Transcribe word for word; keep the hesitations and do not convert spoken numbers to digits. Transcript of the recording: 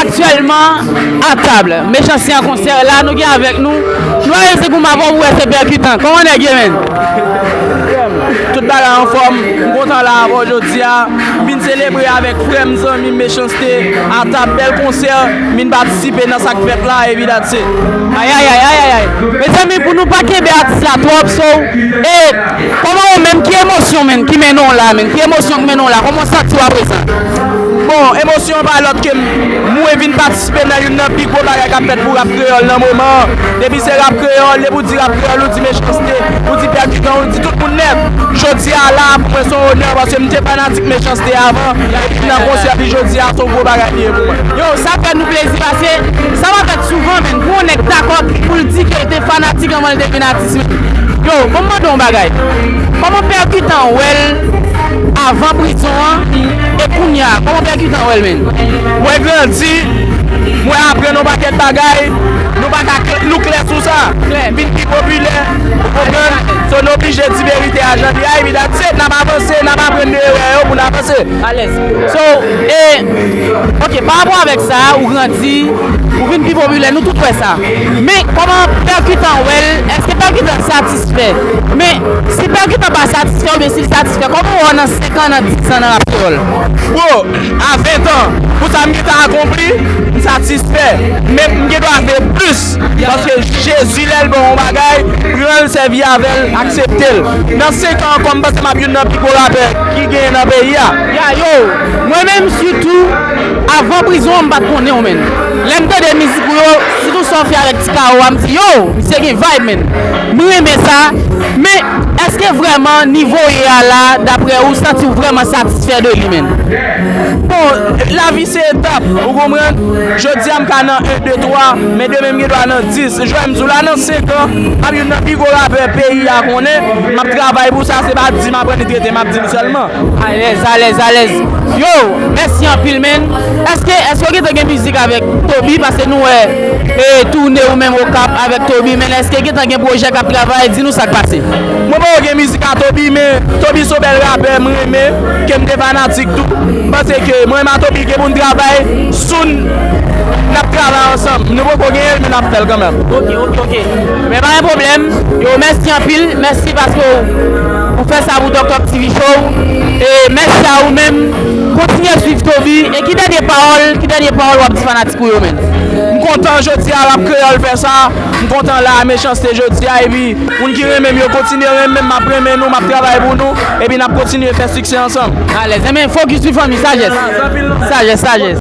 Aktyèlman, a tab, Mechanste an konsè la, nou gen avèk nou. Nou a rete goumen avè w pou wè se pèkitan. Kòman nèg ye, menn? Tout bagay anfòm, m kontan la avè w jodi a. M vin selebre avèk frè m, zanmi m, Mechanste, a tab, bèl konsè, m vin patisipe nan sa k fèt la, epi that's it. Ayayay, ayayay. Mezanmi, pou nou pa kenbe atis la twòp, so, e, kòman ou menm, ki emosyon, menn, ki mennen w la, menn? Ki emosyon ki mennen w la? Kòman w santi w aprezan? Bon, emosyon pa lòt ke m, mwen vin patisipe nan youn nan pi gwo bagay k ap fèt pou rap kreyòl nan moman an. Depi se rap kreyòl, depi w di rap kreyòl, ou di Mechanste, ou di Pèkitan, ou di tout moun nèt. Jodi a la, pou mwen, se yon onè, paske m te fanatik Mechanste avan, epi nan konsè li jodi a, se yon gwo bagay li ye pou mwen. Yo, sa fè nou plezi, paske sa pa fèt souvan, menn, pou yon nèg dakò pou l di ke l te fanatik anvan l te vin atis, menn. Yo, ban m mande w yon bagay. Kòman Pèkitan wè l avan prizon an, e kounye a, kòman Pèkitan wè l, menn? Mwen grandi, mwen aprann yon pakèt bagay, nou pa ka klè, nou klè sou sa. Klè. M vin pi popilè, ou konprann? So, n oblije di verite a jan li ye, epi that's it, n ap avanse, n ap aprann de erè yo pou n avanse. Alèz. So, e, ok, pa rapò avèk sa, ou grandi, ou vin pi popilè, nou tout wè sa. Men, kòman Pèkitan wè l, èske Pèkitan satisfè? Men, si Pèkitan pa satisfè, oubyen si l satisfè, kòman w wè w nan senk an, nan dis an nan rap kreyòl? Bro, a ven an, pou sa m gentan akonpli, m satisfè. Men m gen dwa vle plis. Paske Jezi, lè l ban w yon bagay, pran l, sèvi avè l, aksepte l. Nan senk an ankò, m panse m ap youn nan pi gwo rapè ki genyen nan peyi a. Ya, yo, mwen menm sitou, avan prizon an, m pa t konnen w, menn. Lè m tande mizik ou yo, sitou sa w fè avèk Ti Kawo a, m di, yo, misye gen vibe, menn. M renmen sa, men èske vrèman nivo w ye a la, daprè ou, santi w vrèman satisfè de li, menn? Bon, lavi se etap, ou konprann? Jodi a m ka nan en, de, twa, men demen m gen dwa nan dis. Jodi a m di w la nan senk an, m ap youn nan pi gwo rapè peyi a konnen. M ap travay pou sa, se pa di m ap annik rete, m ap di l sèlman. Alèz, alèz, alèz. Yo, mèsi anpil, menn. Èske, èske w gentan gen mizik avèk Toby? Paske nou wè, e, toune ou menm Okap avèk Toby, men èske gentan gen pwojè k ap travay? Di nou sa k pase. Mwen poko gen mizik a Toby, men Toby se yon bèl rapè, m renmen, ke m te fanatik tou. M panse ke mwen menm a Toby gen pou n travay, soon, n ap travay ansanm. Nou poko genyen l, men n ap fè l kanmenm. Ok, ok, ok. Men pa gen pwoblèm. Yo, mèsi anpil. Mèsi paske w, ou fè sa pou Tok Tok T V Show. E mèsi a ou menm. Kontinye swiv Toby. E ki dènye pawòl, ki dènye pawòl w ap di fanatik ou yo, menn? M kontan jodi a, rap kreyòl fè sa. M kontan la, Mechanste jodi a, epi moun ki renmen m yo kontinye renmen m, m ap renmen nou, m ap travay pou nou, epi n ap kontinye fè siksè ansanm. Alèz, enben, fokis wi fanmi, sajès. Sajès, sajès.